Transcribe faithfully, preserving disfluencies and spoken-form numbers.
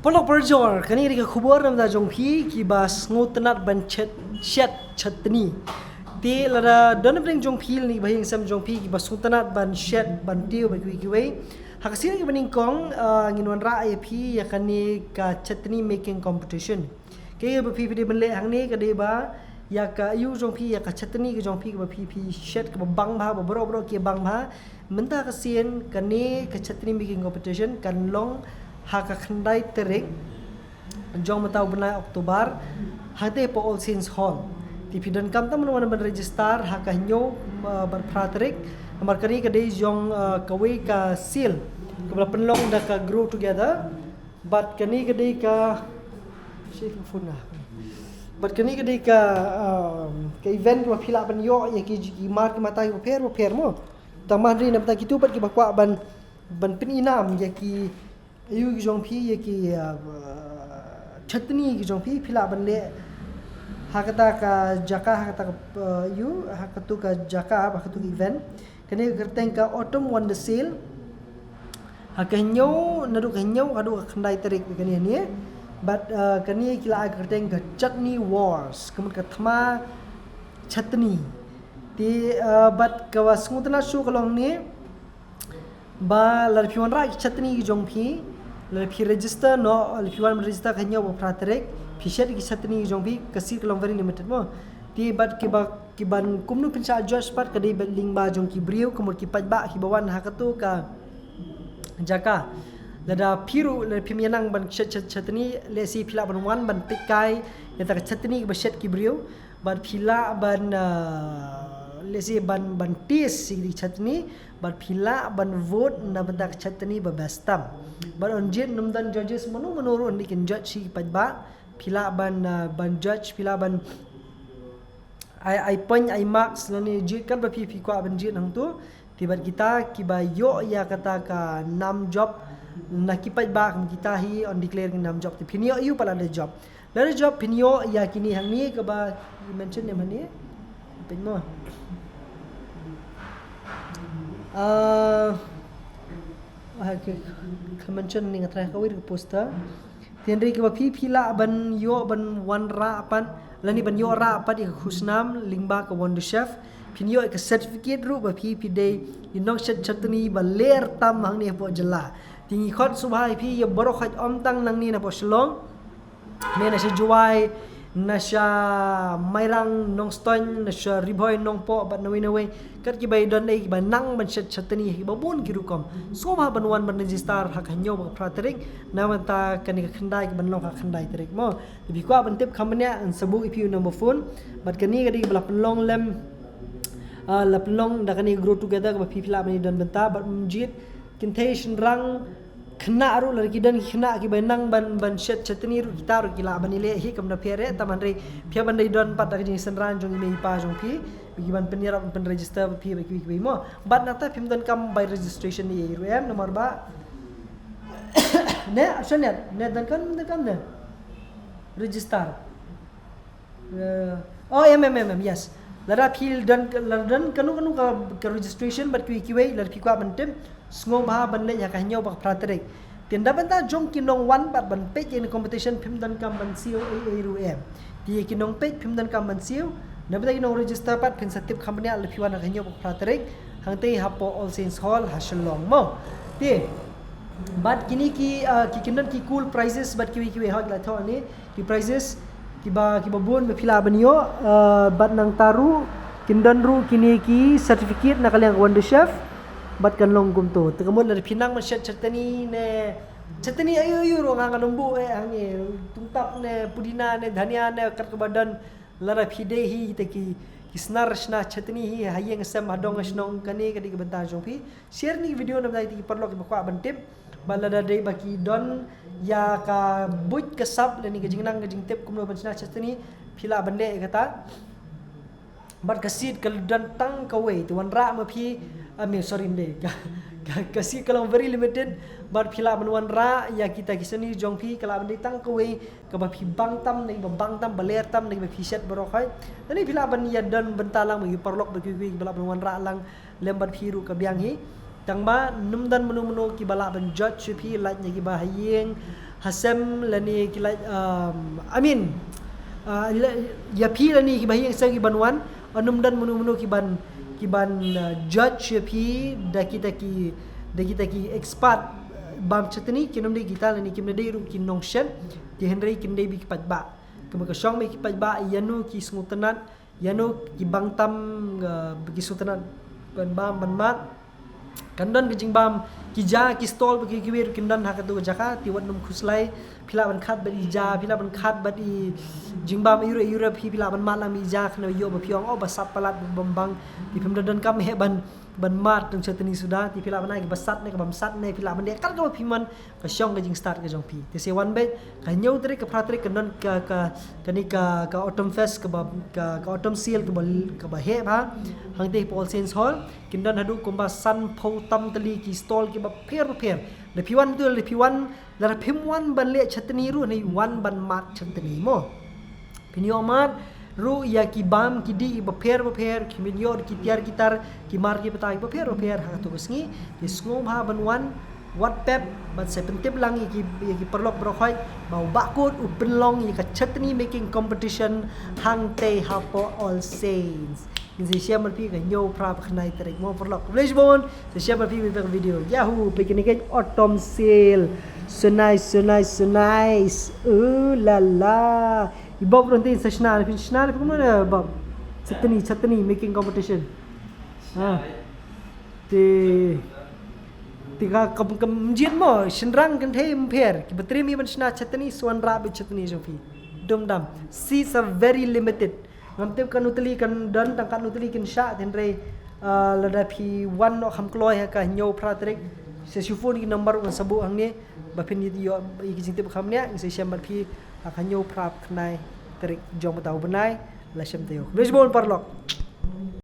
Paralok parajor, kane ka dei ka khubor na bynta jong phi kiba sngewtynnat ban shet, shet chutney. Te lada don na pdeng jong phi lane ba ha ïing sem jong phi kiba sngewtynnat ban shet, ban tiew bad kiwei kiwei, ha ka sngi kaba nyngkong, ah, ngin wanrah ïa phi ïa kane ka chutney making competition. Kaei ba phi phi dei ban leh hangne ka dei ba ïa ka aïu jong phi, ïa ka chutney ka jong phi kaba phi phi shet kaba bang bha, ba baroh baroh ki bang bha. Mynta ka sien kane ka chutney making competition kan long ha ka khyndai tarik jong mynta u bnai October, hangtei hapoh All Saints Hall. Te phi donkam tang ban wan ban register ha ka hynñiew, uh, bad phra tarik. Namar kane ka dei jong, uh, kawei ka sale kaba la pynlong da ka Grow Together. Bad kane ka dei ka, shi ka phone na. Bad kane ka dei ka, um, ka event kaba phi lah ban ïoh ïa ki, ki mar ki mata kiba pher ba pher mo. Tang ma hynrei na bynta kito pat kiba kwah ban, ban pynïnam ïa ki aïu ki jong phi, ïa ki, uh, chutney ki jong phi, phi lah ban leh ha kata ka jaka, ha kata ka, uh, aïu, ha katu ka jaka, ha katu ka event. Kane ka kyrteng ka Autumn Wonder Sale. Ha ka hynñiew, naduh ka hynñiew haduh ka khyndai tarik kane hangne. Bad, uh, kane ki la ai ka kyrteng ka Chutney Wars, ka mut ka thma chutney. Te, uh, bad kaba sngewtynnat shuh ka long ne, ba lada phi wanrah ki chutney ki jong phi, lada phi register noh, lada phi wan register ka hynñiew bad phra tarik, phi shet ki chutney ki jong phi, ka seat ka long very limited mo. Te bad kiba, kiban kumno phin shah judge pat ka dei bad lyngba jong ki briew, ka mut ki paidbah kiba wan ha katu ka jaka. Lada phi ruh, lada phim ïa nang ban shet, shet chutney, lehse phi lah ban wan ban peit kai ïa kata ka chutney kaba shet ki briew. Bad phi lah ban, uh, lehse ban, ban taste ïa ki chutney, bad phi lah ban vote na bynta ka chutney ba best tam. Bad yn jied, ym don judges mano mano ruh, yn dei kin judge ïa ki paidbah. Phi lah ban, uh, ban judge, phi lah ban ai, ai point, ai marks lane jied katba phi, phi kwah ban jied hangtu. Te bad kita kiba ïoh ïa kata ka nam jop na ki paidbah, kum kita hi yn declare ki nam jop. Te phin ïoh aïu pat lada jop? Lada jop phin ïoh ïa kine hangne kaba mention ne hangne. Peit mo. Ah, ah, ka, ka mention ne nga try kawei ka poster. Te hynrei kaba phi, phi lah ban ïoh ban wanrah pat lane ban ïoh rah pat ïa ka khusnam lyngba ka Wonder Chef. Phin ïoh ïa ka certificate ruh ba phi, phi dei i nongshet chutney ba ler tam hangne hapoh jylla. Te ngi khot sngewbha ïa phi ïa baroh khoit, ym tang nangne na hapoh Shillong, ne na sha Jowai, na sha Mairang, Nongstoiñ, na sha Ri Bhoi, Nongpoh bad nawei nawei. Kat kiba ïadon eh kiba nang ban shet chutney kiba bun ki rukom. Sngewbha ban wan ban register ha ka hynñiew bad phra tarik na bynta kane ka khyndai kaban long ha ka khyndai tarik mo. Te phi kwah ban tip kham bniah, yn sa buh ïa phi u number phone. Bad kane ka dei kaba la pynlong lem, ah, la pynlong da kane Grow Together kaba phi, phi lah ban ïadon bynta bad ym jied kynthei shynrang, khynnah ruh, lada ki don ki khynnah kiba nang ban, ban shet chutney ruh, kita ruh ki lah ban ïaleh hi, kam da pher eh, tang ma hynrei phi hap ban dei don pat da ka jingsynran jong i mei i pa jong phi ba ki ban pynïarap, pynregister bad phi bad kiwei kiwei mo. Bad nangta phim donkam bai registration ei ei ruh em, namar ba ne, shon ne, ne donkam, donkam ne register. Eh, oh, em, em, em, em, yes. Lada phi don, lada don kano kano ka, ka registration bad kiwei kiwei, lada phi kwah ban tip, sngewbha ban leit ha ka hynñiew bad phra tarik. Te na bynta jong ki nongwan bad ban peit ïa kane ka competition, phim donkam ban siew ei ei ruh em. Te ïa ki nongpeit phim donkam ban siew. Na bynta ki nongregister pat phin sa tip kham bniah lada phi wan ha ka hynñiew bad phra tarik hangtei hapoh All Saints Hall ha Shillong mo. Te bad kine ki, ah, ki kyndon ki cool prizes bad kiwei kiwei, hoi, la thoh ne ki prizes kiba, kiba bun ba phi lah ban ïoh, eh, bad nangta ruh kin don ruh kine ki certificate na ka liang ka Wonder Chef bad kan long kumto. Te ka mut lada phi nang ban shet chutney ne, chutney aïu aïu ruh, nga, ngan ym buh eh hangne, tungtap ne, pudina ne, dhania ne, kat kaba don. Lada phi dei hi te ki, ki snar shna chutney hi ha ïing ha sem, ha dong ha shnong, kane ka dei ka bynta jong phi. Share ïa kane ka video na bynta ki paralok kiba kwah ban tip. Bad lada dei ba ki don ïa ka buit ka sap lane ka jingnang ka jingtip kumno ban shna chutney, phi lah ban leh ïa kata. Bad ka seat ka don tang kawei, te wanrah ma phi, I mean, sorry, ym dei. Ka, ka, ka seat ka long very limited. Bad phi lah ban wanrah ïa kita ki chutney jong phi, ka lah ban dei tang kawei kaba phi bang tam, ne ba bang tam, ba ler tam, ne ba phi shet baroh khoit. Lane phi lah ban ïa don bynta lang ma ki paralok bad kiwei kiwei, ba lah ban wanrah lang lem bad phi ruh ka biang hi. Tang ba ym don mano mano kiba lah ban judge ïa phi, lait na kiba ha ïing, Ha sem lane ki lait, um, I mean, uh, ïa phi lane kiba ha ïing sem kiban wan, ym don mano mano kiban, kiban, uh, judge ïa phi da kita ki, da kita ki expert, uh, bam chutney. Kin ym dei kita lane kim dei ruh ki nongshit, te hynrei kin dei bad ki paidbah. Kaba ka shong bad ki paidbah, ïano ki sngewtynnat, ïano ki bang tam, uh, ki sngewtynnat ban bam ban mad. Kan don ka jingbam ki ja ki stall bad ki kiwei ruh kin don ha kato ka jaka, te wat nym khuslai. Phi lah ban khat bad i ja, phi lah ban khat bad i jingbam, ïuh ruh ïuh ruh phi, phi lah ban mad lang i ja, kane ïoh ba phi ong, oh, ba sat palat, ba bang. Te phim da donkam eh ban, ban mad tang chutney suda. Te phi lah ban ai kaba sat ne kaba ym sat ne, phi lah ban leh kat kaba phi mon. Ka shong ka jingstad ka jong phi. Te sa wan beit, ka hynñiew tarik, ka phra tarik kan don ka, ka, kane ka, ka Autumn Fest kaba, ka, ka Autumn Sale kaba, kaba heh bha. Hangtei hapoh All Saints Hall kin don haduh kumba sanphew tam tylli ki stall kiba pher bapher. Lada phi wan tu, lada phi wan, lada phim wan ban leh chutney ruh, ne wan ban mad chutney mo. Phin ïoh mad ruh ïa ki bam ki dih bapher bapher, ki mynjur, ki tiar ki tar, ki mar ki pata bapher bapher ha kato ka sngi. Te sngewbha ban wan, wat pep, bad sa pyntip lang ïa ki, ïa ki paralok baroh khoit ba u Bah Kut u pynlong ïa ka chutney making competition hangtei hapoh All Saints. Ngin sa ïashem bad phi ka hynñiew, phra bad khyndai tarik mo paralok. Khublei shibun. Sa ïashem bad pha ha kawei pat ka video. Yahoo, peit kane ka Autumn Sale. So nice, so nice, so nice. Ooh la la. I Bob ruh te sa shna, phin shna, phin kumno, Bob? Chutney, chutney making competition. Ha. Te, te ka kam, kam jied mo, shynrang kynthei ym pher. Kiba trei ïa ban shna chutney, sa wanrah beit chutney jong phi. Dum dam. Seats are very limited. Ngam tip katno tylli kan don, tang katno tylli kin shah, hynrei, ah, lada phi wan noh kham kloi ha ka hynñiew, phra tarik, sa shu phone ki number ngan sa buh hangne, ba phin ïoh ïa ki jingtip kham bniah. Ngin sa ïashem bad phi ha ka hynñiew, phra, khyndai tarik jong mynta u bnai. La shem taïew. Khublei shibun paralok.